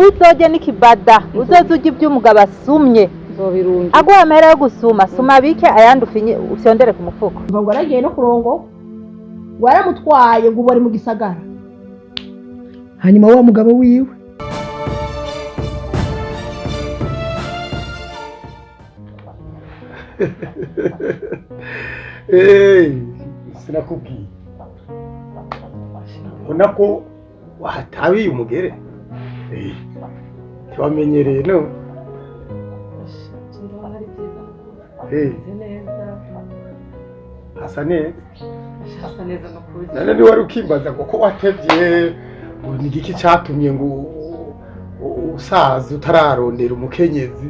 Ntuzorye n'ikibada, uzoze urya ibyo umugabo asumye. Nzobirungi. Aguha amahera yo gusuma, suma bike, ayandi ufinye ufyondere ku mufuko. Ngo aragiye no kurongo, waramutwaye, ngo ubu ari mu gisagara. Hanyuma wa mugabo wiwe. Sinakubwiye, ubona ko wahatabiye umugere. Ntiwamenyereye no. Ndabona ari byiza. Meze neza. Hasa neza. Hasa neza nukuri. None niwari ukimbaza ngo ko watevye, ngo ni igiki catumye ngo usaza utararondera umukenyezi?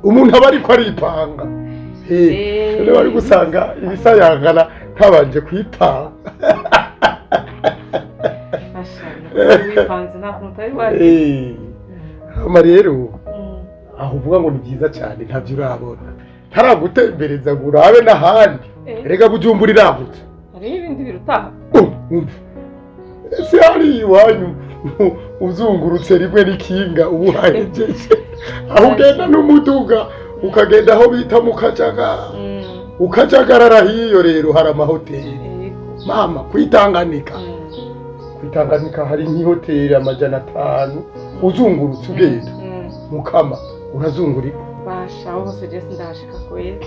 Umuntu aba ariko aripanga. None wari gusanga ibisayangana ntabanje kwipanga? Asha, nukuri wipanze, nta kuntu utari wagize. Hama rero aho uvuga ngo ni byiza cyane, ntabyo urabona, ntaragutembereza ngo urabe n'ahandi. Erega Bujumbura iragutse. Hariho ibindi birutaha? Oh, umva, ese hari iwanyu uzungurutse rimwe n'ikinga uba uhahejeje? Aho ugenda n'umuduga ukagenda aho bita mu Kajaga, ukajagarara hiyo rero hari amahoteli. Mama, kwitanganika, kwitanganika hari nk'ihoteli 500 uzungurutse ugenda mukama urazungurika. Basha, aho hose je sindahashika kweli.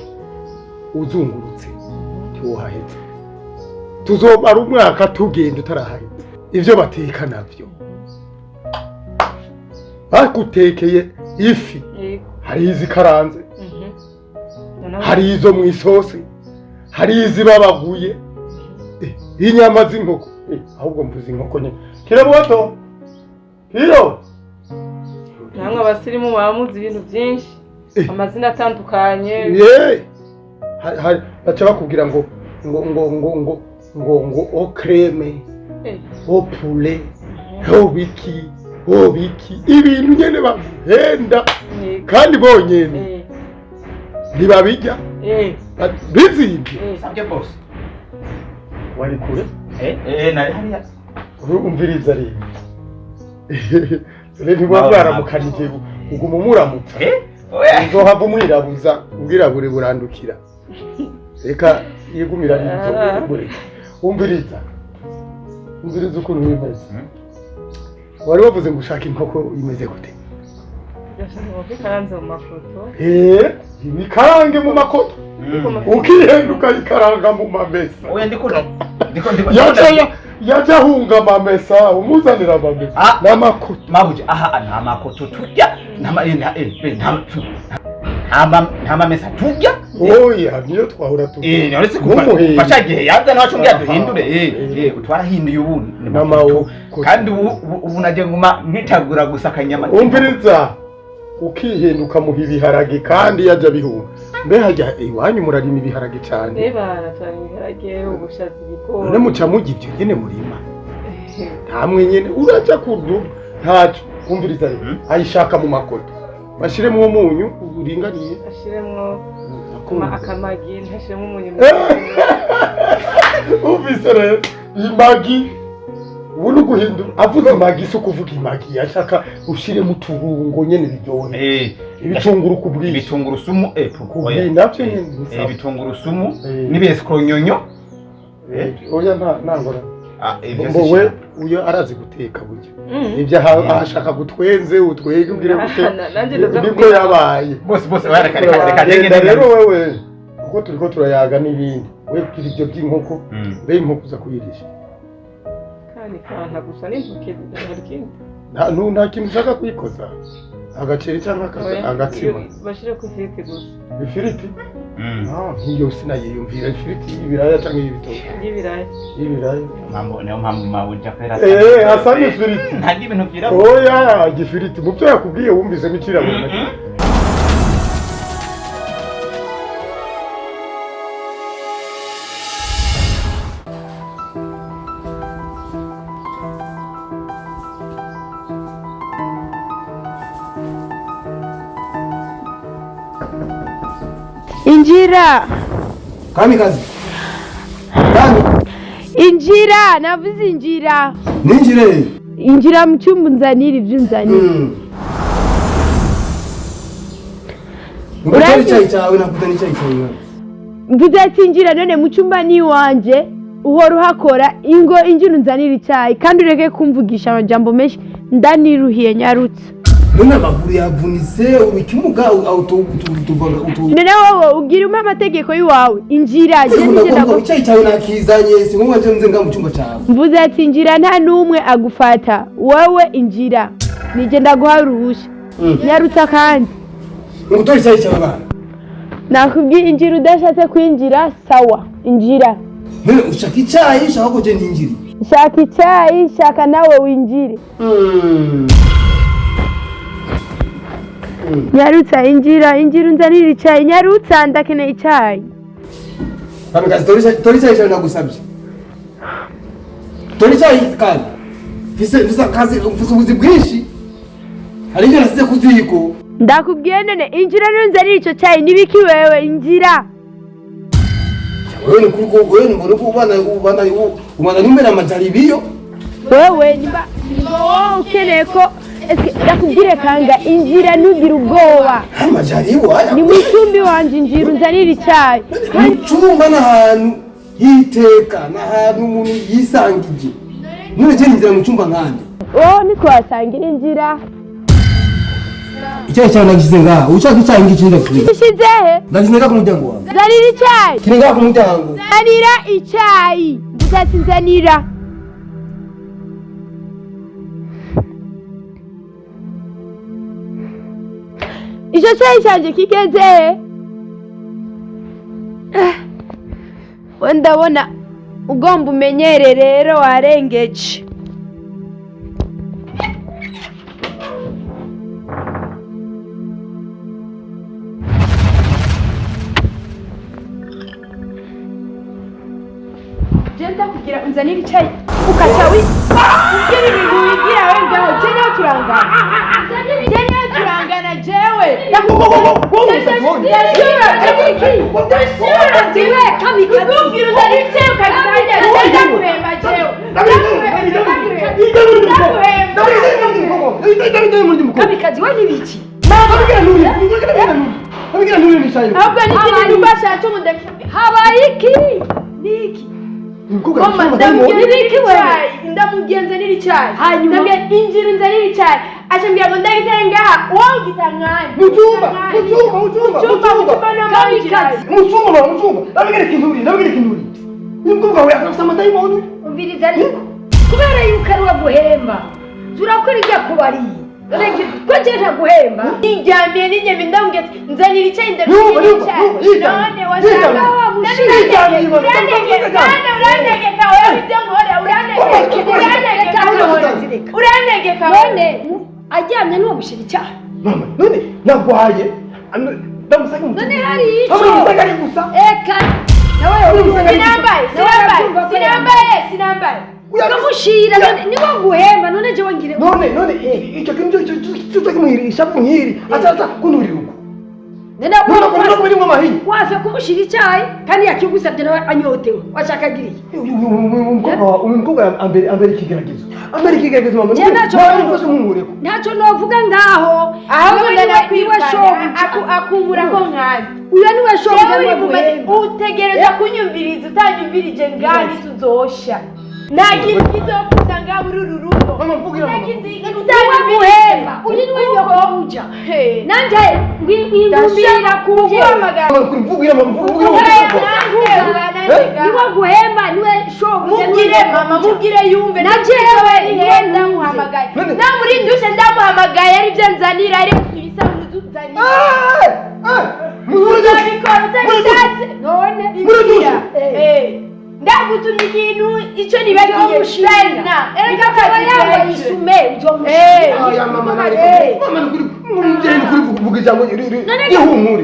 Uzungurutse ntiwohaheza, tuzomara umwaka tugenda utarahaheza. Ibyo bateka navyo, bagutekeye ifi, hari izikaranze, hari izo mu isosi, hari izibabaguye, inyama z'inkoko. Ahubwo mvuze inkoko nyine, kirabuto kiro. Namwe abasirimu muba muzi ibintu byinshi, amazina atandukanye. Ye, baca bakubwira ngo ngo ngo ngo ngo ngo ngo au crème, au poulet, au biki, au biki, ibintu nyene baguhenda. Kandi bonyene ntibabijya, bizimvye. Sabye boss. Wari kure. Nari hariya. Umviriza rero, rero ntibuba bwaramukanije, uguma umuramutsa. Oya. Uzohava umwirabuza, ubwirabure burandukira. Reka yigumira ari inzobe. Umviriza, umviriza ukuntu bimeze. Wari wavuze ngo ushaka inkoko imeze gute? Ndashaka inkoko ikaranze mu mafoto. Ibikarange mu makoto, ukihenda ukayikaranga mu mamesa. Oya, ndiko Yaja yaja ahunga amamesa, umuzanira amamesa Ah. n'amakoto. Mabuje, aha nta makoto turya, nta ma eh, nta eh, eh, nta nta mamesa turya. Oya, niyo twahora tuvuga. None kuva Nk'umuhinzi. kuva ca gihe yaza nawe cumbwira Aha. duhindure, twarahinduye ubu ni N'amakoto. makoto. Kandi ubu naje nguma nkitagura gusa akanyama. Umviriza, ukihenda ukamuha ibiharage, kandi yajya bihunga. Mbe hajya iwanyu murarima ibiharage cyane? Reba, turarima ibiharage, ubushaza, ibigori. None muca mujya ibyo nyene murima ntamwe nyene uraja kudu ntaco. Umviriza rero, ayishaka mu makoto, bashiremo umunyu uringaniye. Ashiremwo akamagi, ntashiremo umunyu. Umvise rero imagi, ubu ni uguhindura. Avuze imagi si ukuvuga imagi, ashaka ushiremo uturungo nyene biryohe, ibitunguru ku bwinshi. Ibitungurusumu Ku bwinshi navyo nyene ni sawa. Ibitungurusumu n'ibesikoronyonyo. Oya, nta ngorane. Ah, ivyo Mbo si we shira. uyo arazi guteka burya. Ibyo ahashaka gutwenze utwege ubwire gute. Nanjye ndaza Niko kubwira. yabaye. Bose bose, oya, reka reka reka Genda ngende. rero wewe, kuko turiko turayaga n'ibindi, we kugira ibyo by'inkoko. Mbe inkoko uza kuyirisha? Kandi fanta gusa n'intoke, hari ikindi? Nta kintu ushaka kuyikoza, agaceri cyangwa Oya, agatsima? Bashire ku ifiriti gusa. Ifiriti? Ah, nk'iyo sinayiyumvira, ifiriti y'ibiraya cyangwa y'ibitoki? Y'ibiraya. Y'ibiraya. Mambo niyo mpamvu mabuja kwera. Asa n'ifiriti. Nta n'ibintu vyirabura. Oya, igifiriti mu byo yakubwiye wumvisemo ikirabura? Injira. Kamikazi, kami. Injira, navuze injira. Ninjire? Injira mu cyumba unzanire ibyo unzanire. Urazi icyayi cyawe nakuzana icyayi cyawe. Mvuze ati injira none mu cyumba ni iwanje uhora uhakora ingo injira unzanira icyayi kandi ureke kumvugisha amajambo menshi ndaniruhiye nyarutse. None amaguru yavunitse ukimuga None wowe ugira umpe amategeko y'iwawe injira icyayi cyawe nakizanye si ngombwa nje nze nga mu cyumba cyawe. Mvuze ati injira nta n'umwe agufata wowe injira nije ndaguha uruhushya nyarutsa kandi ngutora icyayi cyawe bana. Nakubwiye injira udashatse kwinjira sawa injira. None ushaka icyayi ushaka ko je ninjire? Shaka icyayi shaka nawe winjire. Nyarutsa injira injira unzanira icyayi nyarutsa ndakeneye icyayi. Kamikazi tora icyayi cyawe nagusabye. Tora icyayi kandi mfise akazi mfise ubuzi bwinshi hari ibyo nasize ku ziko. Ndakubwiye none injira nunzanira icyo cyayi nibiki wewe injira. Wewe ni kuko wewe mbona ko ubana nimera amajaribiyo. Wewe nimba wowe ukeneye ko ndakubwire kanga injira ntugire ubwoba. Amajaribo aya. Ni mu cyumba wanje injira unzanira icyayi. Mu cyumba n'ahantu hiteka n'ahantu umuntu yisangije. None je ninjira mu cyumba nkande. Wowe ni twasangira injira. Icyayi cyawe nagishize ngaha ushaka icyayi ngiki ndakubwira. Gishize he? Ndagishize ngaha ku muryango wawe. Zanira icyayi. Kiri ngaha ku muryango. Zanira icyayi. Nzatsinzanira. Icyo cyayi cyanjye kigeze he? We ndabona ugomba umenyere rero warengeje. Jenda kugira unzanire icyayi ukaca ugira ibintu wigira we ngaho je nawe turangana. Je nawe turangana jewe. Kamikazi we nibiki? Ahubwo n'ikindi nubasha cyo habaye iki? Niki? Ndamugenza n'icyayi hanyuma injira unzanira icyayi acambwira ngo ndagitera ngaha wowe ugita nkande mu cyumba mu cyumba mu cyumba mu cyumba mu cyumba mu cyumba ndabwira ikintu ndabwira ikintu umukobwa wawe afite amadayimoni. Umviriza ariko kubera yuko ari guhemba turakora ibyo akubariye ko je ntaguhemba nijyamiye n'inyama ndamubwira ati nzanira icyayi ndabwira icyayi none washaka uranegeka wewe ibyo nkora uranegeka none aryamye n'uwo mushyira icyaha mama none nagwaye ndamusaka mu none hari icyo ndamusaka ari gusa eka nawe sinambaye sinambaye sinambaye ukamushira niwo guhemba none je wongire none none icyo kintu cyo cyo kimwiri ishapu nkiri ataza kunurira uko none none ko birimo amahinyu waze kumushira icyayi kandi yakigusabye nawe anyotewe washaka giriye umukobwa ambere ikigeragezo ambere ikigeragezo mama ntacyo novuga ngaho ahubwo ndanakwirukana akumura ko nkandi uyo niwe shobuja utegereza kunyumviriza utanyumvirije ngaho ntituzosha nta kintu kizokuza ngaho muri uru rugo utaguhemba uyu niwe nyokobuja nanje ngwira kuguhamagara niwe guhemba niwe shobuja mubwire mama mubwire yumve na jewe ndamuhamagaye namurindushe ndamuhamagaye ari byo nzanira ari isabune uzanira uzabikora utabishatse none injira ndagutumye ikintu icyo nibagiye sena erega akaba yambaye isume uzomushira mama nukuri umubyeyi nukuri kuvuga ijambo ry'ihumure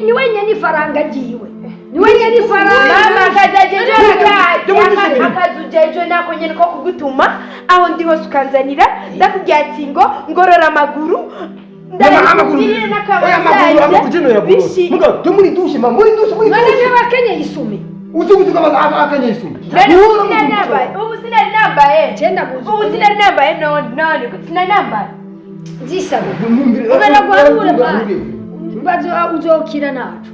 ni wenyine ifaranga ryiwe ni wenyine ifaranga mama akazajejo akazi akazujejo nako nyene ko kugutuma aho ndi hose ukanzanira ndakubwira ati ngo ngorora amaguru muri dushe mama muri dushe muri none dushe n'abakenyeye isume uzi gutuka abakenyeye isume ubu sinari nambaye ubu sinari nambaye none none sinari nambaye zisaba ugana guhanura mwana Uzokira naco.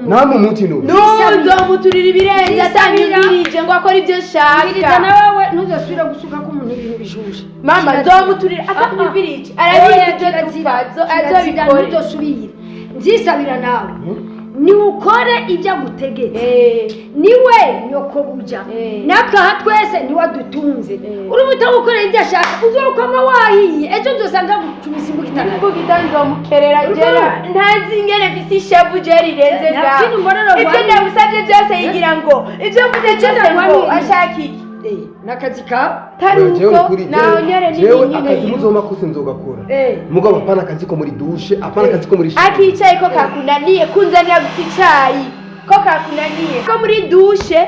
Namwe umuti n'ubu. Ntuzomuturira ibirenge Nzisabira. atanyumvirije ngo akore ibyo Ubwiriza nshaka. nawewe ntuzosubira gusuka ko umuntu ibintu bishushe. Mama, nzomuturira atanyumvirije, arabizi ibyo dupfa, azobikore. Ntuzosubira. Nzisabira nawe niukore ibyo agutegetse. Niwe nyokobuja, natwe aha twese niwe adutunze. Urumva utagukorera ibyo ashaka uzokoma wahiye, ejo nzosanga gucumisa imbugita. Imbugita nzomukerera jera ntazi ingene mfise ishavu je rirenze. Nta ngaho kintu mbona no ibyo guhanura. ndamusabye byose yigira ngo ibyo mvuze byose ngo ashaka iki? N'akazi kawe. Tari Jewe uko nukuri, naho nyene jewe ni akazi nyine muzoma kose nzogakora, mugabo apana akazi ko muri douche, apana akazi ko muri akicaye ko kakunaniye kunzanira gusa icayi, ko kakunaniye ko muri douche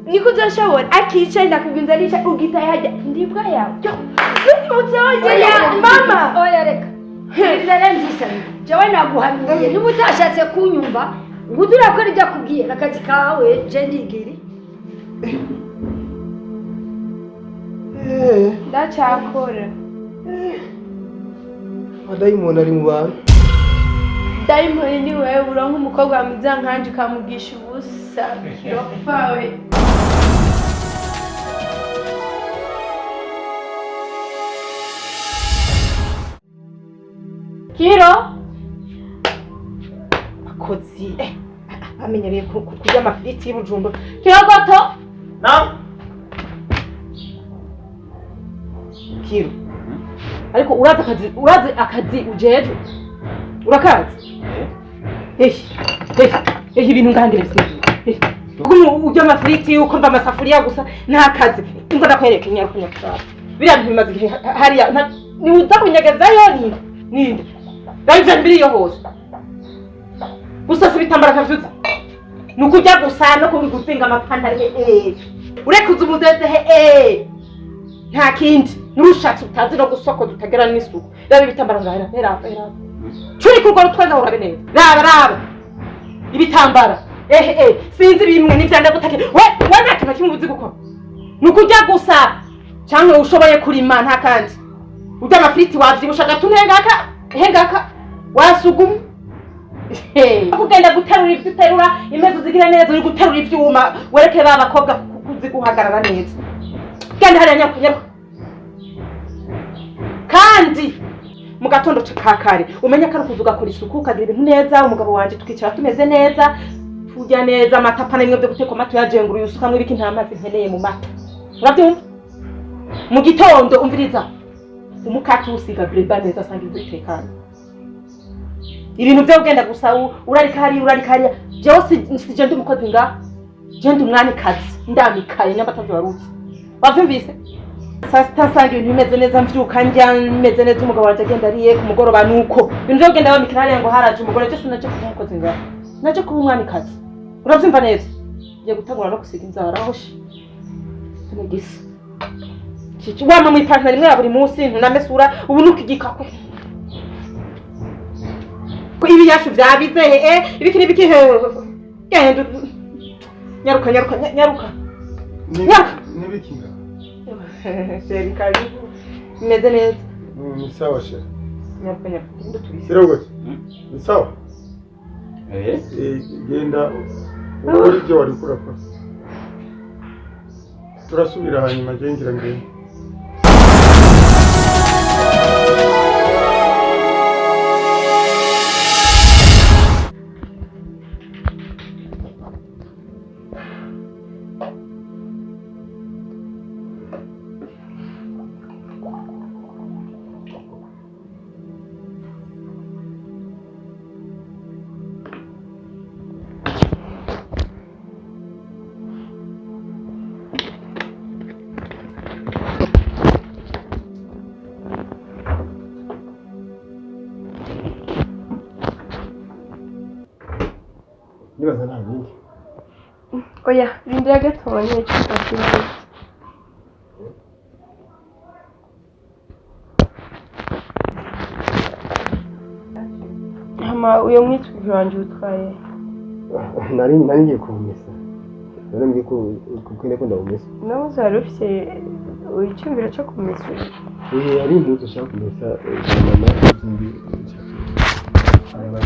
niko uzoshobora. Akicaye ndakubwira nzanira icayi ugitaye hajya ndibwa yawe ntutsongera mama. Oya, reka rero nzisabira, jewe naguhanuye niba utashatse kunyumva ngo uze urakora ibyo akubwiye, n'akazi kawe, je ndigiri. Ndacyakora. Adayimoni ari mu bantu. Dayimoni ni wewe, uronka umukobwa mwiza nkanje ukamugisha ubusa kirofawe. Kiro akozi bamenyereye kurya amafiriti y'ibujumba. Kirogoto. Na Kiro, ariko urazi akazi, urazi akazi ujejwe, urakazi? Ehe ehe ehe, ibintu ngangire bisigaye kuko urya amafiriti uko mva amasafuriya gusa nta kazi. Ngo ndakwereke, nyaruka nyaruka, biriya bintu bimaze igihe hariya, ni uza kunyegezayo ninde ninde rero ivyo biriyo hose gusa si ibitambara nkavyuza, ni ukurya gusa no kuguzinga amapantaro. He ureka uza umuzeze he, nta kindi n'urushatsi utazi no gusokoza utagira n'isuku. Raba ibitambara ngaho, raba raba, curi kurwo rutwe ngaho, urabe neza, raba raba ibitambara. Ehe eh, sinzi bimwe n'ivyanda gutake. We we, nta kintu na kimwe uzi gukora, ni ukurya gusa canke ushoboye kurima, nta kandi. Urya amafiriti wavyibusha gato hengaka hengaka wasugumye kugenda guterura ivyo uterura, imeza uzigira neza, uri guterura ivyuma wereke ba bakobwa kuzi guhagarara neza. Genda hariya, nyaruka nyaruka. Kandi mu gatondo ka kare umenye ko ari ukuza ugakora isuku, ukagira ibintu neza, umugabo wanje tukicara tumeze neza, turya neza amata, pana bimwe byo guteka amata uyajenguruye usukamwo ibiki. Nta mazi nkeneye mu mata, urabyumva? Mu gitondo umviriza, umukate uwusiga breba neza, asanga ibintu bitekanye. Ibintu byo ugenda gusa urarika hariya urarika hariya. Jewe sije ndi umukozi ngaha, je ndi umwamikazi, ndamikaye nyamba atavyo warutse wavyumvise. Saa sita nsanga ibintu bimeze neza, mvyuka ndya meze neza, umugabo wanje agenda ariye. Ku mugoroba nuko ibintu vyo kugenda bamikira hariya ngo haraje umugore. Je sinaje kuba umukozi ngaha, naje kuba umwamikazi, uravyumva neza? Ngiye gutangura no gusiga inzara aho shi gisa wama mw'ipantaro imwe ya buri munsi, ntunamesura ubu nuko igikako ko ibiyashu vyabize. He ibiki n'ibiki he, genda nyaruka nyaruka nyaruka nyaruka. Nibiki nga? Chéri, karibu, imeze neza? Ni sawa chéri. Nyaruka nyaruka, genda tubise. Kirogote. Ni sawa? Eh. Genda ukore ibyo wari kurakora. Turasubira hanyuma, je ngira ngende. Nibaza nta bindi. Oya, rindira gatonya icyo kibazo. Hama uyo mwitwikiro wanje utwaye? Nari ngiye kuwumesa, nari ngiye kubwira ko ndawumesa. Nawe wari ufite icyumviro cyo kumesura? Eh, hari impuzu ushaka kumesa za mama, izindi nshaka. Aya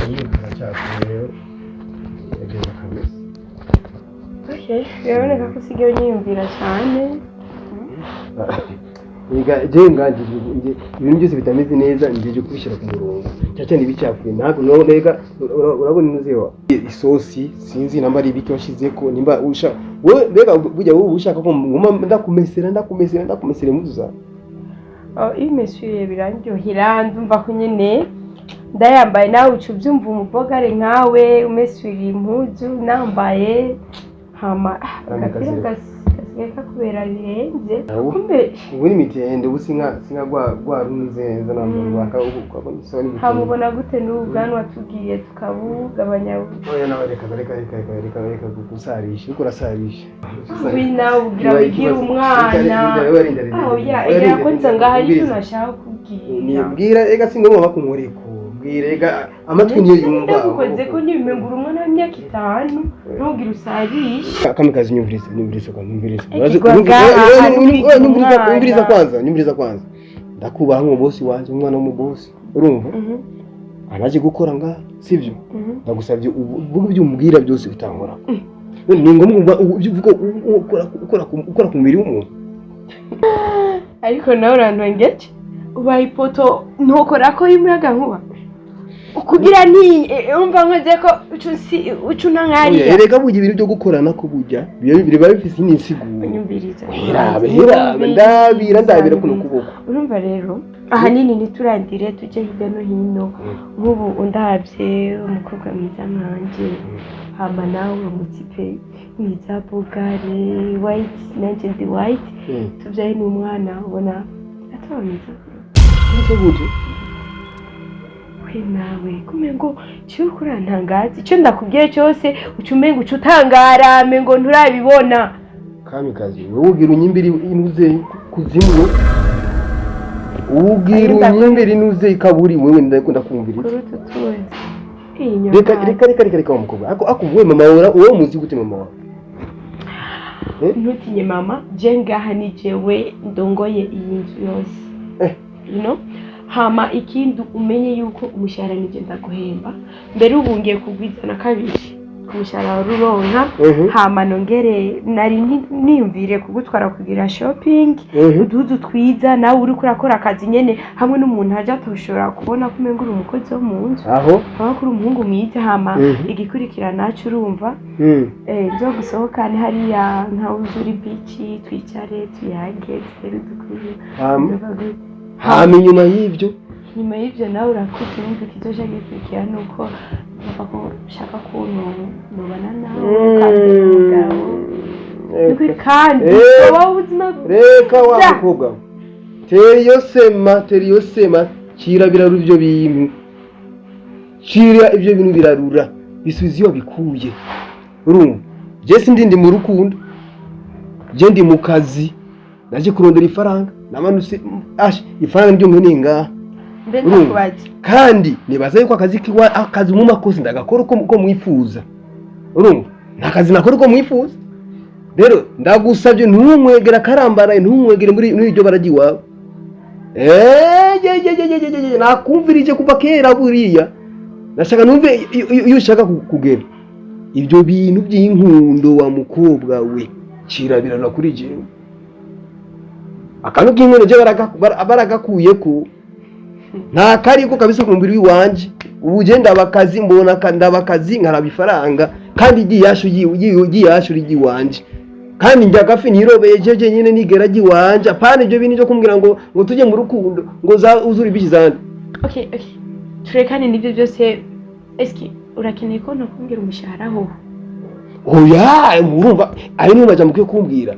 cyakuye rero, yagenda kabisa. Okay, biraboneka ko usigaye unyiyumvira cyane. Ega je nganje ibintu byose bitameze neza ngeje kubishyira ku murongo, cyane cyane ibicafuye. Ntabwo none ega urabona inuzewa isosi, sinzi namba ari ibiki washizeko, nimba usha wowe mbega burya wowe ushaka ko nguma ndakumesera, ndakumesera, ndakumesera impuzu zawe. Oh, iyo umesuye birandyohera, ndumva ko nyine ndayambaye nawe uca ubyumva, umubogare nkawe umesuriye impuzu nambaye, hama agapira gasigaye kakubera birenze. Kumbe Ubu ni mitende, ubu sinka rwa runuze neza namba rwaka ubu ukabona isa n'imitende. Hamubona gute n'ubu bwanwa tugiye tukabugabanya? Oya nawe, reka reka reka reka reka reka gusarisha, uriko urasarisha. Wi nawe ugira wigire umwana. Aho ya egera ko nza ngaha hari icyo nashaka kubwira. Nibwira ega, singombwa bakunkoreko, bwira ega, amatwi niyo yumva. Ndagukoze ko ntibimengura umwana w'imyaka 5, ntugire usarishe. Kamikazi, nyumviriza, nyumviriza kwanza, nyumviriza. Ekigwa ngaha, Nyumviriza. umwana. Nyumviriza kwanza, nyumviriza kwanza. Ndakubaha nk'umubosi wanje, umwana w'umubosi, urumva? Anaje gukora ngaha, sibyo? Ndagusabye uvuge ibyo umbwira byose utankora. None ni ngombwa ibyo uvuga ukora ku mubiri w'umuntu? Ariko nawe urantwengeje, ubaye ipoto ntukora ko y'umuyaga nkuba kugira ni umva nkoze ko uca Oya, unankariya. Erega burya ibintu byo gukorana ko burya biba bifise n'insiguro. Unyumviriza. Herabe, herabe, ndabira, ndabira kuno kuboko. Urumva rero, ahanini ntiturandire tujye hirya no hino. Nk'ubu undabye, umukobwa mwiza nkanje, hama nawe umutipe mwiza, bogare white, nanjye ndi white, tubyaye n'umwana, ubona ataba mwiza? Ese gute? We nawe kumengo ciwe kurantangaza, icyo ndakubwiye cyose uca umenga uca utangara, mengo nturabibona. Kamikazi, wowe ugira unyimbiri inuze kuzimu, ubwira unyimbiri inuze ikaburi, wewe ndakunda kumvira. Kuri utu tuzi. Reka reka reka reka reka, wa mukobwa, ako wewe mama wawe, wowe muzi gute mama wawe? Ntutinye mama, je ngaha ni jewe ndongoye iyi nzu yose. You know? Hama ikindi umenye yuko umushahara nije ndaguhemba mbere, ubu ngiye kugwiza na kabiri ku mushahara wari uronka. Hama nongere nari niyumvire kugutwara kugira shopping, uduhuzu twiza, nawe uriko urakora akazi nyene hamwe n'umuntu aje atoshobora kubona ko umenga uri umukozi wo mu nzu, Aho. aba ko uri umuhungu mwiza. Hama igikurikira naco urumva, nzo gusohokane hariya nka uzuri beach, twicare tuyage, dutere udukuru. Hama inyuma y'ibyo? Nyuma y'ibyo nawe urakuze, wumva ikizoja gikurikira nuko numva ko ushaka kuntu nobana nawe ukambera umugabo. Nukuri kandi wowe ubuzima Reka wa bwiza. mukobwa we. Tera iyo sema, tera iyo sema, cira birarura ibyo bintu, cira ibyo bintu birarura, bisubiza iyo bikuye. Urumva, je sindi ndi mu rukundo, je ndi mu kazi, naje kurondera ifaranga, namanutse ash ifaranga niryo nkeneye ngaha. Mbe Urumva? ndakubaza. Kandi nibaza yuko akazi kiwa akazi mu makosa ndagakora uko mwifuza. Urumva, nta kazi nakora uko mwifuza. Rero ndagusabye ntumwegere akarambaraye, ntumwegere muri iryo bara ry'iwawe. Ye ye ye ye ye ye, nakumvirije kuva kera, buriya nashaka numve iyo ushaka kugera ibyo bintu by'inkundo. Wa mukobwa we, kirabirana kuri jewe akantu k'inkono je baragakuye ko nta kariko kabisa ku mubiri w'iwanje. Ubu je ndabakazi, mbona ndabakazi nkaraba ifaranga, kandi ryiyashu ryiyashu ry'iwanje, kandi njya gafi nirobeye jeje nyine nigera ry'iwanje. Apana ibyo bintu byo kumbwira ngo tujye mu rukundo, ngo za uzuri ibishi zande. Okay, turekane n'ibyo byose. Eski urakeneye ko nakubwira umushahara ho? Oya, urumva ayo niyo majambo ukwiye kumbwira.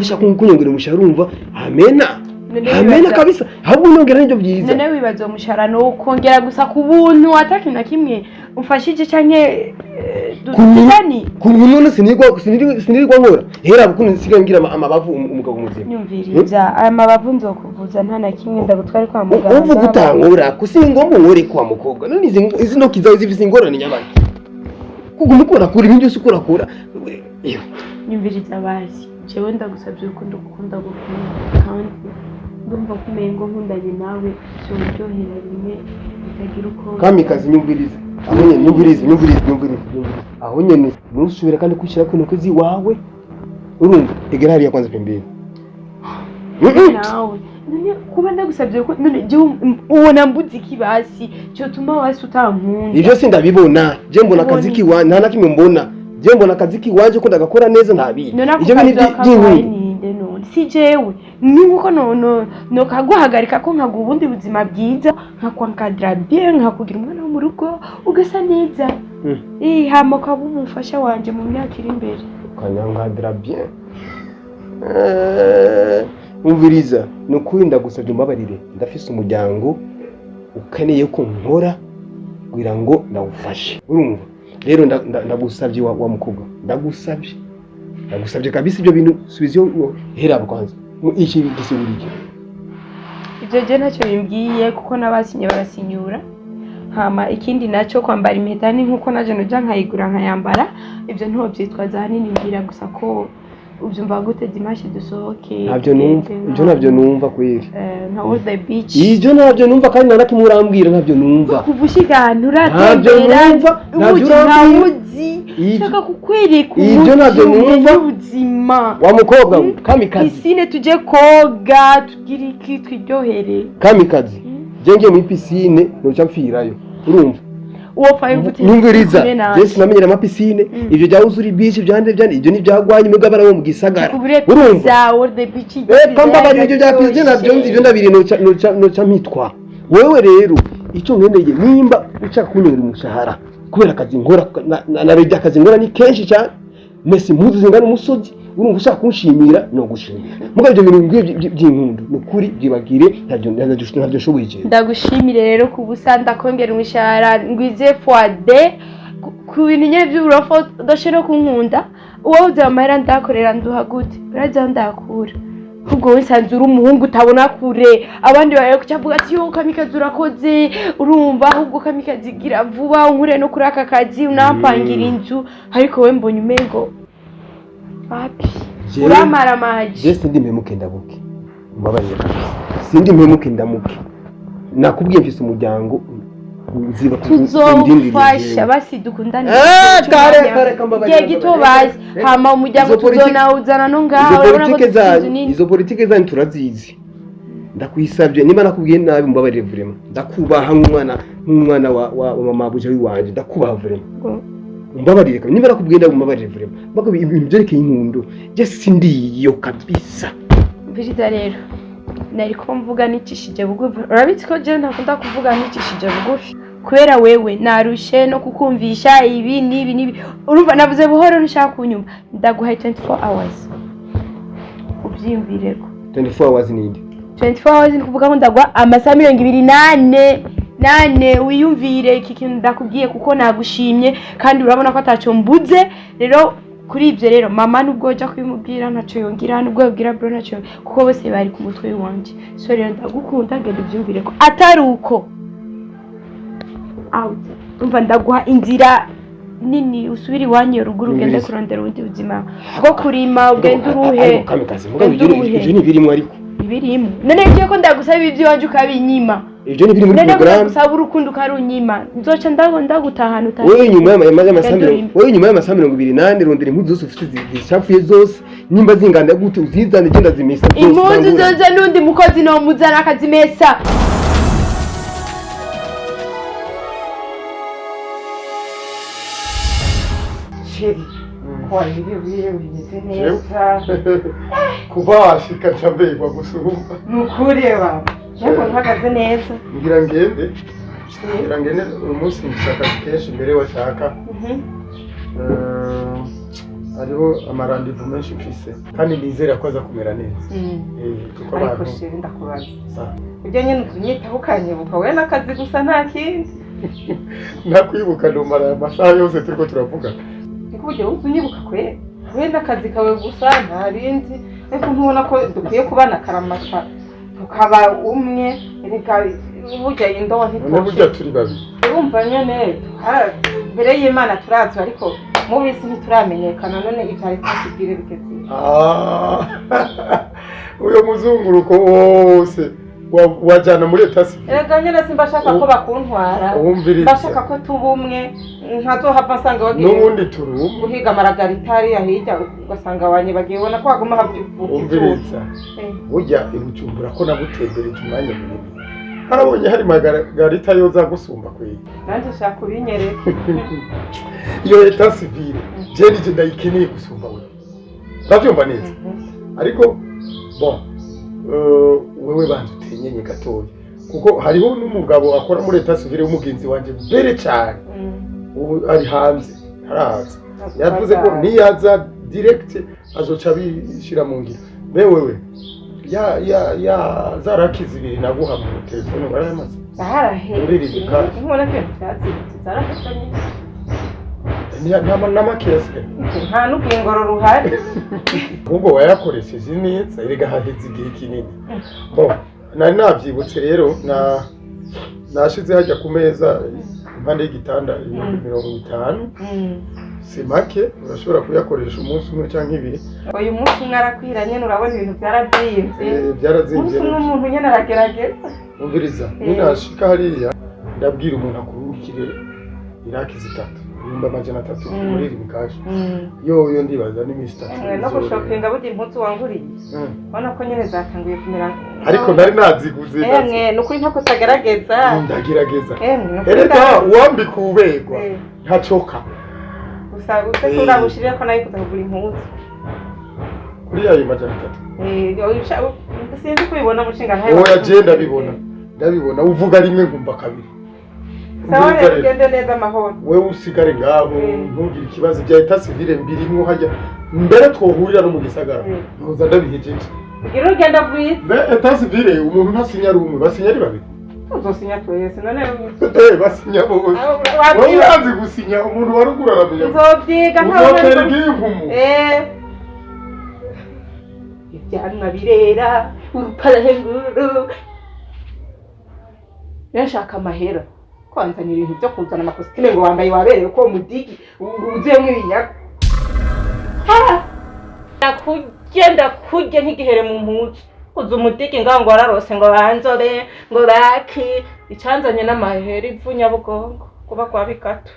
Ushaka kunyongera umushahara, urumva, amena. None Amena. Kabisa, ahubwo unyongera nibyo byiza. None wibaza uwo mushahara ni ukongera gusa ku buntu, atakintu na kimwe umfashije canke dufitani? Ku none sinirwa nkora hera ukuntu nsigaye ngira amabavu umugabo muzima. Nyumviriza, aya mabavu nzokuvuza, nta na kimwe ndagutware kwa muganga. Uvuga utankora ko si ngombwa unkore kwa mukobwa. None izi ntoki zawe zifise ingorane nyabaki, kuguma ukorakora ibintu byose ukorakora. Ewe. Nyumviriza bazi, jewe ndagusabye urukundo kuko ndagukunda, kandi ndumva ko umengo nkundanye nawe vyondyohera bimwe bitagira uko. Kamikazi, nyumviriza. Aho nyene nyumvirize, nyumvirize, nyumvirize, nyumvirize. Aho nyene ntusubire kandi kwishyira ko intoki ziwawe. Urumva, egera hariya kwanza pembeni. Nawe none kuba ndagusabye ko none jewe ubona mbuze iki basi cyotuma wasi utankunda? Ivyo sindabibona. Je mbona akazi kiwanje, nta na kimwe mbona. Je mbona akazi kiwanje ko ndagakora neza, nta bindi. None ako Ivyo kazi bintu wakaguhaye by'inkundu. ninde? None si jewe? Ni nkuko no kaguhagarika ko nkaguha ubundi buzima bwiza, nkakwankadira bien, nkakugira umwana wo mu rugo ugasa neza. Eh, hama ukaba umufasha wanje mu myaka iri imbere. Ukanyankadira bien. Umviriza, ni ukuri ndagusabye umbabarire, ndafise umuryango ukeneye ko nkora kugira ngo ndawufashe. Urumva rero, ndagusabye wa mukobwa, ndagusabye, ndagusabye kabisa, ibyo bintu subiza iyo hera kwanza. Iki gisigura iki? Ibyo je ntacyo bimbwiye kuko n'abasinye barasinyura. Hama ikindi nacyo, kwambara impeta ni nkuko naje noja nkayigura nkayambara. Ibyo ntobyitwaza ahanini. Mbwira gusa ko ubyumva gute dimanche dusohoke? Ntabyo numva. Tugende Ibyo ntabyo numva kweri. Nka all the beach. Ibyo ntabyo numva, kandi nta na kimwe urambwira, ntabyo numva. Kuva ushika ahantu Ntabyo uratembera numva, ntabyo ubuki urambwira. ntawuzi. Nshaka kukwereka Ibyo ntabyo umugi, numva. umenye ubuzima. Wa mukobwa we, kamikazi. Piscine tuje koga, tugire iki, twiryohere. Kamikazi, je ngiye muri piscine noca mpfirayo, urumva? Uwo faye gute? Nyumviriza. Kumwe nanje. Je sinamenyera amapiscine. Ibyo bya uzuri beach byande byande, ibyo ntibyagwanye mwebwe abana bo mu gisagara. Kubure Urumva? pizza, all the beach. Reka mbabarira, ibyo bya piscine ntabyo nzi, ibyo ndabiri noca mpitwa. Wewe rero icyo nkeneye, nimba ushaka kunyongera umushahara kubera akazi nkora, narebye akazi nkora ni kenshi cyane, mesi impuzu zingana umusozi. Urumva, ushaka kunshimira no gushimira, muga ibyo bintu ngiye by'inkundu, ni ukuri byibagire, ntabyo nshoboye jewe. Ndagushimire rero ku busa, ndakongera umushahara ngwize fois deux ku bintu nyine by'uburofa udashobora kunkunda. Wowe uzi amahera ndakorera nduha gute? Urazi aho ndakura? Ahubwo wowe nsanze uri umuhungu utabona kure. Abandi bari kucavuga ati: "Yo kamikazi, urakoze." Urumva, ahubwo kamikazi gira vuba unkure no kuri aka kazi, unampangira inzu. Ariko wowe mbonye umengo wapi. Uramaramaje. Je sindi mpemuke ndabuke, mbabarira kabisa, sindi mpemuke ndamuke. Nakubwiye, mfise umuryango nziba. Tuzofasha basi, dukundane. Kare, kare, kambabarira, Igihe gito mbabarira. bazi, hama umuryango Izo politiki- tuzonawuzana no ngaho. Izo Urabona ko politike dufite inzu zanyu, nini. izo politike zanyu turazizi. Ndakwisabye, niba nakubwiye nabi mbabarire vraiment. Ndakubaha nk'umwana wa mama buja wiwanje, ndakubaha vraiment. Mbabarire kabisa, niba nakubwiye nabi mbabarire vraiment. Bako ibintu byerekeye inkundo, je sindiyo kabisa. Mviriza rero, nari ko mvuga nicishije bugufi. Urabizi ko jewe ntakunda kuvuga nicishije bugufi. Kubera wewe narushe no kukumvisha ibi n'ibi n'ibi. Urumva navuze buhoro, ntushaka kunyumva. Ndaguhaye 24 hours ubyiyumvireko. 24 hours ninde? 24 hours ni kuvuga ngo ndaguha amasaha 24 nane wiyumvire iki kintu ndakubwiye, kuko nagushimye kandi urabona ko ataco mbuze. Rero kuri ibyo rero, mama nubwo ujya kubimubwira ntacyo yongera, nubwo yabwira bro ntacyo yongera, kuko bose bari ku mutwe w'iwanje. So rero ndagukunda, genda ubyumvire ko atari uko out. Umva, ndaguha inzira nini usubire iwanyu ruguru, ugende Yumviriza. kurondera ubundi buzima bwo kurima, ugende uruhe. Ariko kamikazi, mugabo Ugende ibyo uruhe. ibyo ni birimo ariko. Ibirimo none ngiye ko ndagusaba iby'iwanje ukabinyima? Ibyo ni biri muri None porogaramu. ndagusaba urukundo ukarunyima, nzoca ndagutahana utaha. Wowe nyuma y'amasaha Genda mirongo urime. Wowe nyuma y'amasaha 24, rondera impuzu zose ufite zicafuye zose, nimba zingana gute uzizane, genda zimesa zose. Impunzu ntangorane. zose n'undi mukozi nomuzana akazimesa. Chéri, ko wariwe bimeze neza? Kuva washika nca mbegwa gusumba. Ni ukureba ariko mpagaze neza. Ngira ngende, uyu munsi mfise akazi kenshi mbere washaka. Hariho amarendez-vous menshi mfise kandi nizera ko aza kumera neza. Kuko Ariko abantu chéri, ndakubaza. Sa. Ujya nyine utunyitaho ukanyibuka, we n'akazi gusa nta kindi? Nakwibuka numara aya masaha yose turiko turavuga. Niko ujya unyibuka kwe, we n'akazi kawe gusa nta bindi? Ariko ntubona ko dukwiye kubana akaramata, tukaba umwe? Reka burya indobo None burya ntitoshe. turi babiri. Urumva nyene, mbere y'Imana turazwi, ariko mu bisi ntituramenyekana. None ivyari twasibwire bigeze? Ah, uyo muzunguruko wose. Wajana muri état civil. Erega nyene simba shaka ko bakuntwara. Wumviriza. Mbashaka ko tuba umwe, ntazohava nsanga wagiye N'ubundi turi umwe. guhiga amaragarita hariya hirya, ugasanga wanyibagiwe, ubona ko haguma havuka. Wumviriza, burya i Bujumbura ko nagutembereje umwanya munini, harabonye hari margarita yoza gusumba kwiga. Nanjye shaka ubinyereke. Iyo état civil je nije ndayikeneye gusumba wewe, uravyumva neza? Ariko bon, wewe banza utenyenye gatoya, kuko hariho n'umugabo akora muri état civil w'umugenzi wanje mbere cyane, ubu ari hanze haraza, yavuze ko niyaza direct azoca abishira mu ngiro. Mbe wewe, ya za raki zibiri naguha mu telefone warayamaze? Zarahetse. Uririmba. Nkubona ko ibintu byazibutse, zarahetse nyine. Nta make yasigaye? Nta n'urwingoro ruhari. Ahubwo wayakoresheje neza, erega haheze igihe kinini. Bon, nari nabyibutse rero, na nashize hajya ku meza impande y'igitanda 50,000. Si make, urashobora kuyakoresha umunsi umwe cyangwa ibiri. Uyu munsi umwe arakwira nyine, urabona ibintu byarazimbye. Byarazimbye. Umunsi umwe umuntu nyine aragerageza. Umviriza, ninashika hariya ndabwira umuntu akurungikire iraki zitatu, 300,000 muri Lumicash. Yo ndibaza n'iminsi 3 Emwe, no izorera. gushopinga, burya impuzu wanguriye, ubona ko nyine zatanguye kumera. Ariko nari naziguze. Emwe, ni ukuri ntako utagerageza. Ndagerageza. Emwe, ni ukuri. Erega uwambika uberwa ntacoka. Gusa use turabushirire ko nayo kuza kugura impuzu. Kuri ayo 300. Sinzi ko ubibona mushinga ntayo. Oya, je ndabibona, ndabibona, uvuga rimwe nkumva kabiri. Sawa. Umviriza Rero rero. ugende neza amahoro. Wewe usigare ngaho, ntugire ikibazo bya état civil mbirimwo hajya mbere twohurira no mu gisagara ntuza ndabihejeje. Ugire urugendo rwiza. Mbe état civil umuntu ntasinya ari umwe, basinya ari babiri? Tuzosinya twese none. Basinya bose. Wabyiga. Wowe urazi gusinya, umuntu waruguru aramenya. Nzobyiga. Uzotera iginkumu. Ibyanwa birera urupara nguru. Rero nshaka amahera, kwanzanira ibintu byo kuzana amakositime ngo wambaye waberewe ko mudigi wuzuyemo ibinyago. Ndakurye, ndakurye nk'igihere mu mpuzu, kuza umudigi ngaho ngo wararose, ngo banzobe, ngo baki icanzanye n'amahera, ivu Nyabugongo kuba kwa bigato.